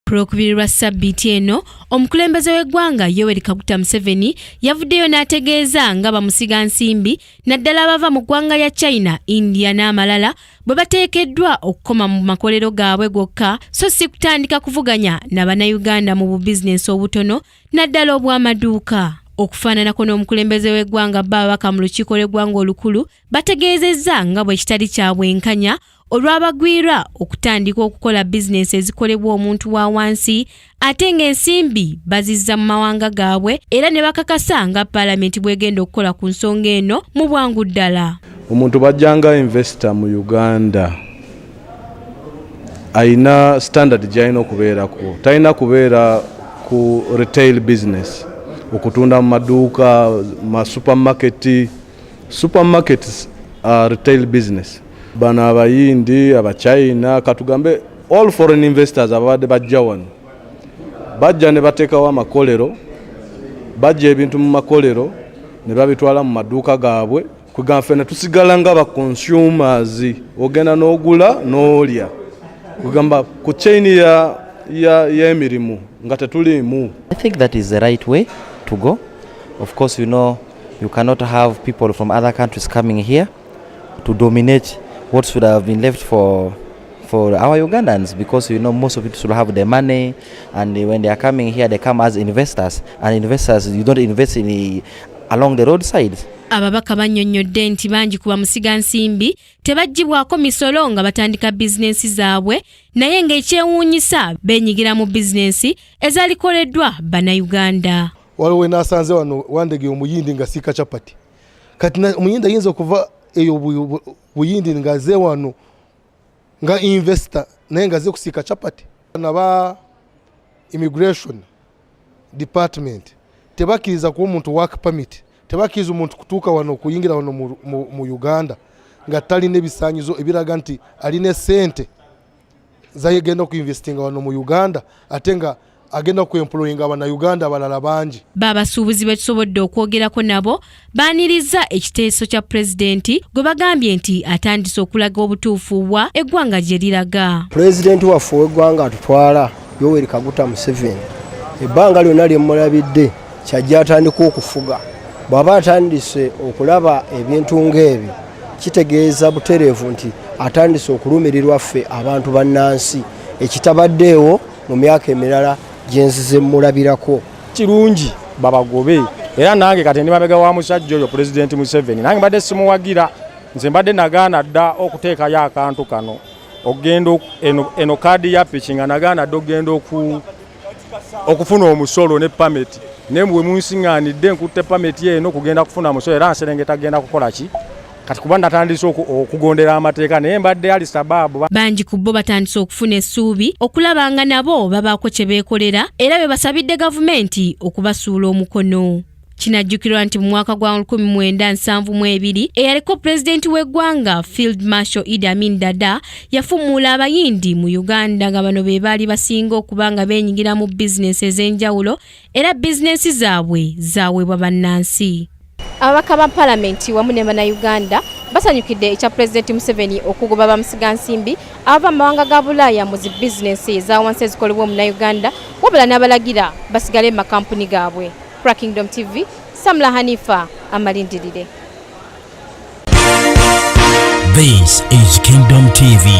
Ku Lwokubiri lwa ssabbiiti eno, omukulembeze w'eggwanga Yoweri Kaguta Museveni yavuddeyo n'ategeeza nga bamusigansimbi naddala abava mu ggwanga lya China, India n'amalala bwe bateekeddwa okukoma mu makolero gaabwe gokka so si kutandika kuvuganya na Bannayuganda mu bubizinensi obutono naddala obw'amaduuka. Okufaananako n'omukulembeze w'eggwanga, bo ababaka mu lukiiko lw'eggwanga olukulu bategeezezza nga bwe kitali kya bwenkanya olw'abagwirwa okutandika okukola bizinensi ezikolebwa omuntu wa wansi ate ng'ensimbi bazizza mu mawanga gaabwe, era ne bakakasa nga paalamenti bw'egenda okukola ku nsonga eno mu bwangu ddala. Omuntu bajjanga investor mu Uganda ayina standard gyalina okubeerako. Talina kubeera ku retail business, okutunda mu maduuka, ma supermarket. Supermarkets are retail business. Bano Abayindi, Abachina, katugambe all foreign investors ababadde bajja wano, bajja ne bateekawo amakolero, bajja ebintu mu makolero ne babitwala mu maduuka gaabwe. Kugamba ffe ne tusigala nga ba consumers, ogenda n'ogula n'olya. Kugamba ku chain ya y'emirimu nga tetuliimu. I think that is the right way to go. Of course, you cannot have people from other countries coming here to dominate what should have been left for our Ugandans, because most of people should have the money, and when they are coming here, they come as investors, and investors, you don't invest along the roadside. Ababaka bannyonnyodde nti bangi ku bamusigansimbi tebaggyibwako misolo nga batandika bizinensi zaabwe, naye ng'ekyewuunyisa beenyigira mu bizinensi ezaalikoleddwa Bannayuganda. Waliwo we nasanze wano wandege Omuyindi nga siika chapati. Kati Omuyindi ayinza okuva eyo Buyindi ng'aze wano nga investor, naye ng'aze kusiika chapati? Naba immigration department tebakkiriza kuwa omuntu work permit, tebakkiriza omuntu kutuuka wano, kuyingira wano mu Uganda nga talina ebisaanyizo ebiraga nti alina esente zayegenda okuinvestinga wano mu Uganda, ate nga agenda kuemployinga Abannayuganda abalala bangi. Baabasuubuzi be tusobodde okwogerako nabo baaniriza ekiteeso kya pulezidenti gwe bagambye nti atandise okulaga obutuufu bwa eggwanga gye liraga. Pulezidenti waffe ow'eggwanga atutwala, Yoweri Kaguta Museveni, ebbanga lyonna lye mulabidde kyajja atandika okufuga, bw'aba atandise okulaba ebintu ng'ebyo, kitegeeza butereevu nti atandise okulumirirwa ffe abantu bannansi, ekitabaddeewo mu myaka emirala gyenzize mulabirako. Kirungi babagobe. Era nange kati ndi mabega wa musajja oyo Pulezidenti Museveni. Nange mbadde simuwagira, nze mbadde nagaana dda okuteekayo akantu kano okugenda eno kaadi ya piki, nga nagaana dda okugenda okufuna omusolo ne pameti, naye bwe munsiŋŋaanidde nkutte pameti eno kugenda kufuna musolo, era nserengeta genda kukola ki kati, kuba natandise okugondera amateeka, naye mbadde ali sababu. Bangi ku bo batandise okufuna essuubi okulaba nga nabo babaako kye beekolera, era be basabidde gavumenti okubasuula omukono. Kinajjukirwa nti mu mwaka gwa 1972 eyaliko pulezidenti w'eggwanga Field Marshal Idi Amin Dada yafumuula Abayindi mu Uganda, nga bano be baali basinga okuba nga beenyigira mu bizinensi ez'enjawulo, era bizinensi zaabwe zaaweebwa bannansi. Ababaka ba palamenti wamu ne Bannayuganda basanyukidde ekya Pulezidenti Museveni okugoba bamusigansimbi abava mu mawanga ga Bulaaya mu zi bizinensi eza wansi ezikolebwa Omunnayuganda, wabula n'abalagira basigale mu makampuni gaabwe. Pra Kingdom TV, Samla Hanifa amalindirire. This is Kingdom TV.